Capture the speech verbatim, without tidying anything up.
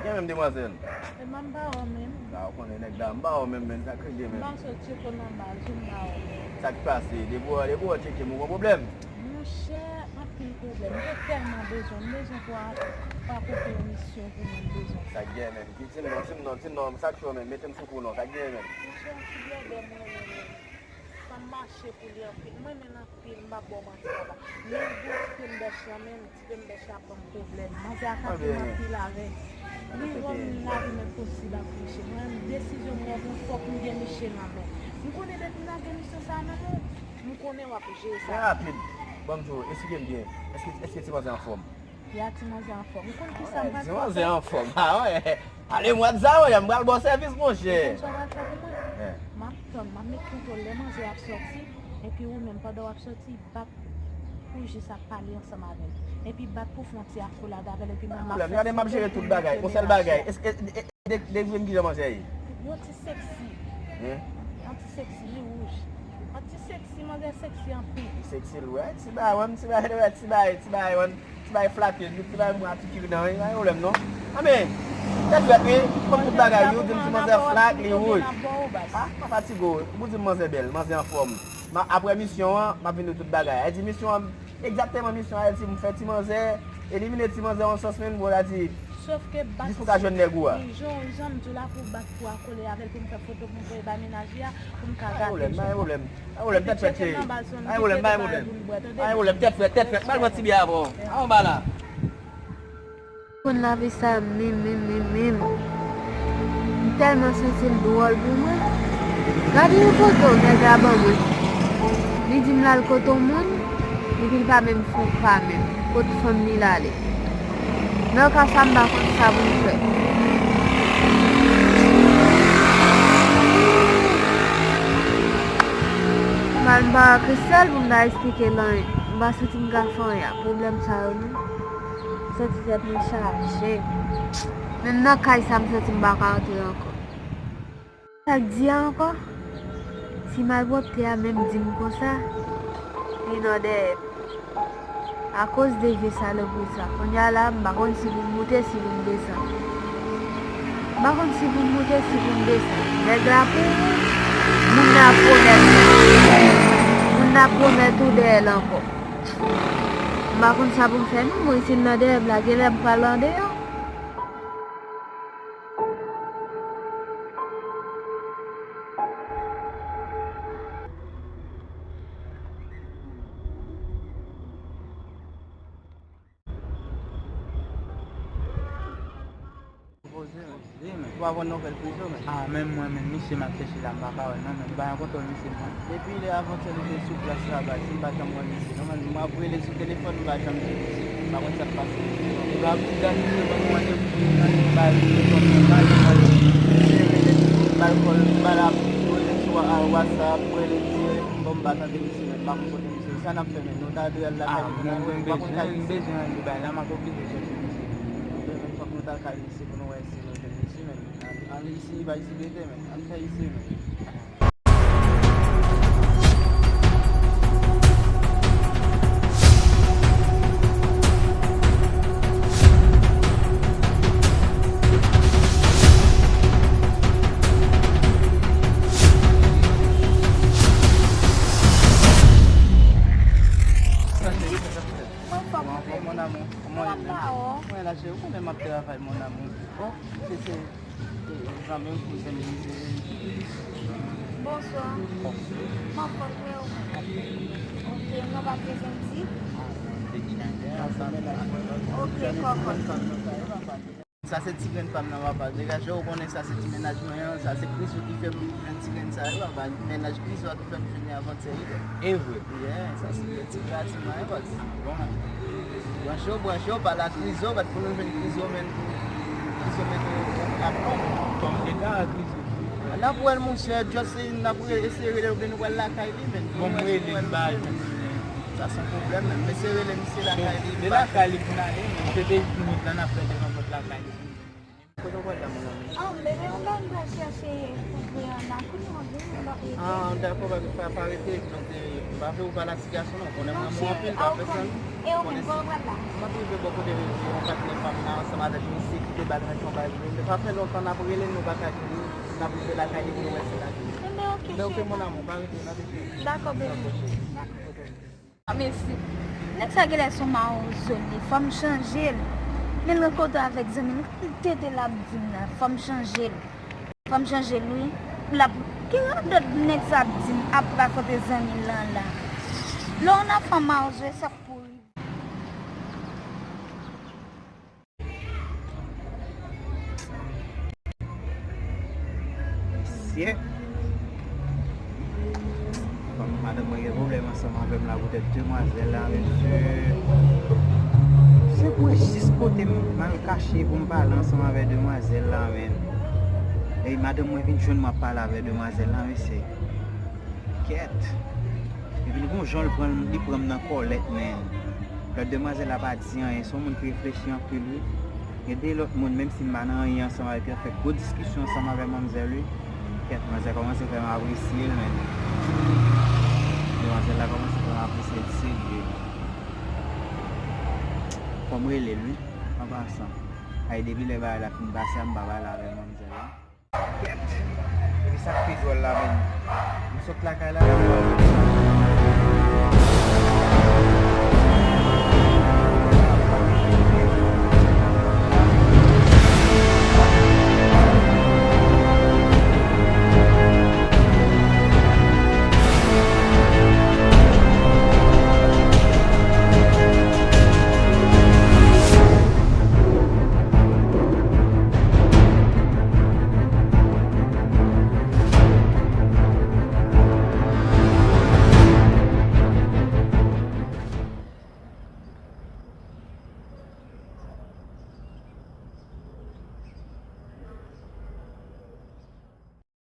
Gen menm, demwazèl. E m pa wè w menm. Sa w konnen nèg la, m pa wè w menm, men sa k regle menm. M pa sot tcheke w nan baz ou, m pa wè w menm. Sa k pase? Depi w, depi w tcheke m, ou gen pwoblèm? Monchè, anpil pwoblèm. M te tèlman bezwen, m bezwen pou a, pou a konfime yon misyon pou mwen, m bezwen. Sa k gen menm? Di m non, di m non, di m non, sa k cho menm? Mete m sou kou non, sa k gen menm? Monchè, yon ti blèdè m renmen menm. Sa m mache pou li anpil. M renmen l anpil, m p ap ba w manti papa. Men gwo ti pembèch lan menm, ti pembèch la ban m pwoblèm. Manzè atake m anpil avè l. Li wè m lage men posib ak Miche. Mwen menm desizyon m wè mwen fòk m gen Miche nan men. M konnen depi m lage misyon sa a nan men w, m konnen w ap jere sa. Trè rapid. Ban m di w, esplike m byen. Èske, èske ti manzè anfòm? Ya, ti manzè anfòm. Ou konn kisa m pral fè? Ti manzè anfòm. Ah wè. Ale mwa de zawo, m pral ba w sèvis, monchè. Ou konn sa w pral fè pou mwen? M ap tann, m ap met kontwòl lè manzè ap sòti, epi ou menm, pandan w ap sòti, bat pou jis ap pale ansanm avè l. Epi bat pou fè yon ti akolad avè l, epi mwen m ap fè. Gade, m ap jere tout bagay. Yon sèl bagay. Èske, e, e, de, de, de, kijan manzè ye? Yon ti seksi. Yon ti seksi, li wouj. Yon ti seksi, manzè seksi anpil. Li seksi, l wè. Ti bagay, wan, ti bagay, ti bagay, ti bagay, wan. Ti bay flate, ti bay mwen atikiri nan, pa gen pwoblèm non. Anben, tèt frèt wi, konn tout bagay wi, ou di m ti manzè flak, li wouj. Ah, pa fatige w, ou di m manzè bèl, manzè anfòm. Ma, apre misyon an, m ap vin di w tout bagay. Sa di misyon an, egzakteman misyon an, se m fè ti manzè, elimine ti manzè yon sans menm, bon, sa di, jis pou ka jwenn nèg ou a. Jan, jan m di w la pou w bat pou akole avè l, pou m fè foto, pou m voye bay mennaj li a, pou m ka gate. Pa gen pwoblèm, pa gen pwoblèm. Pa gen pwoblèm, tèt frèt, cheri. Pa gen pwoblèm, pa gen pwoblèm. Pa gen pwoblèm, tèt frèt, tèt frèt. M al pran ti byè avè w. Anba la. Konn lavi sa menm, menm, menm, menm. M tèlman santi l dwòl pou mwen. Gade yon foto nèg la ban mwen. Li di m l al kote yon moun, epi l pa menm fè yon pa menm. Kot fanm li l ale? Nan ka sa, m pa konn sa pou m fè. M al, m pa wè Christelle pou m ta esplike l anyen. M pa santi m ka fè anyen ak pwoblèm sa yo non. M santi tèt mwen chaje. Menm nan kay sa, m santi m pa ka antre ankò. Sa k di a ankò? Ti malpwòpte a menm di m konsa, li nan dèyè m. Akoz de vye salopri sa. Kounye a la, m pa konn si pou m moute, si pou m desann. M pa konn si pou m moute, si pou m desann. Nèg la pou ou, moun nan ap pwomèt ou. Moun nan ap pwomèt ou dèyè l ankò. M pa konn sa pou m fè non, mwen si l nan dèyè m la, genlè m pral andeyò. Poze, men. Ou pa pran nouvèl Krizo, men. Ah, menm mwen, menm misye m ap chèche la, m pa ka wè non, men m pa gen kontwòl misye, non. Depi lè avantyè nou te sou plas la, baz, m pa janm wè misye non, men m ap rele sou telefòn, m pa janm jwenn misye. M pa konn sa k pase. Li pa vin gade misye ban nou randevou pou nou nan li, m pa rele telefòn, m pa janm wè misye. M rele, m ba l kòl, m ba l ap, rele sou, a, WhatsApp, rele misye, bon, m pa tande misye, men m pa konn kote misye ye. Sa n ap fè, men? Nou ta dwe al lakay misye, nou pa konn kay misye. Bezwen, bezwen, bezwen, bagay la, m ap oblije chèche misye. Ebyen, men fòk nou t al kay misye pou nou wè si nou jwenn misye, men. Ann, ann isi, pa isi rete, men. Ann fè isi, men. Mwen fòk mwen te. Mon amour, kòman w ye? Mwen la, cheri, ou konnen m ap travay, mon amour. Bon, se, se, e, zanmi m, kouzen m li ye. Bonswa. Bon. Mwen fòk wè w. Ok, non pa prezan di. Ok, kòkòt. Sa se ti grenn pa m nan, papa. Degaje w, ou konnen sa se ti mennaj mwen an. Sa se Krizo ki fè m jwenn ti grenn sa yo, papa. Mennaj Krizo a ki fè m jwenn li avantyè, wi. E vre? Yeah, sa se ti grenn ti mwen an, baz. Bon. Branche w, branche w, pale a Krizo, bat pou nou jwenn Krizo, men. Krizo mete yon aplon. Kòm se ka, Krizo. N ap wè l, monchè, just n ap re- eseye rele l oubyen nou pral lakay li, men. Bon, m rele l, m ba l. Sa se yon pwoblèm, men. M eseye rele misye lakay li. Se lakay li pou n ale, men. Se te yon minit la n ap fè devan pòt lakay li. Kote w pral la, mon ami? Ah, bebe, yon bagay m pral chèche pou pre an la. Kounye a, vini, m ap rete. Ah, dakò, pa, pa, pa rete. Donk, eh, m pa vle ou pale a ti gason, non. Konnen m renmen w anpil, pa fè sa. E ou menm, kote w pral la? M ap rive bò kote yon patnè pa m la, ansanm avèk misye ki te ba l ranch yon bagay. Sa fè lontan n ap rele, nou pa ka jwenn li. N ap rive lakay li pou nou wè si l la. Enben, ok, cheri. Enben, ok, mon amour, pa rete, n ap rete. Dakò, bebe. Dakò, cheri. Dakò. Ah, mesi. Nèg sa genlè se yon mawozo li. Fò m chanje l. Men l rankontre avèk zanmi l. Tete l ap di m la. Fò m chanje l. Fò m chanje l, wi. L ap, ki radòt nèg sa ap di m ap rakonte zanmi l lan la? Lè w nan fanm mawozo, e sa k pou rive. Mesye. Fanm, madanm mwen gen pwoblèm ansanm avè m la poutèt demwazèl la, mesye. Se pou jis kote m al kache pou m pale ansanm avè demwazèl la, men. E madanm mwen vin jwenn mwen ap pale avè demwazèl la, mesye. Kèt. Epi l gon jan l pran, li pran m nan kòlèt, men. Lòt demwazèl la pa di anyen, se yon moun ki reflechi anpil, wi. Gen de lòt moun, menm si m pa nan anyen ansanm avèk yo, fè gwo diskisyon ansanm avè manmzèl, wi. Kèt, manzè kòmanse fè m apresye l, men. Demwazèl la kòmanse fè m apresye l serye. Fò m rele l, wi, an pasan. Ay, depi lè bagay la fin pase a, m pa pale avè manmzèl la. Kèt! Epi sa k pi dwòl la menm, m sot lakay la, m pral konsa.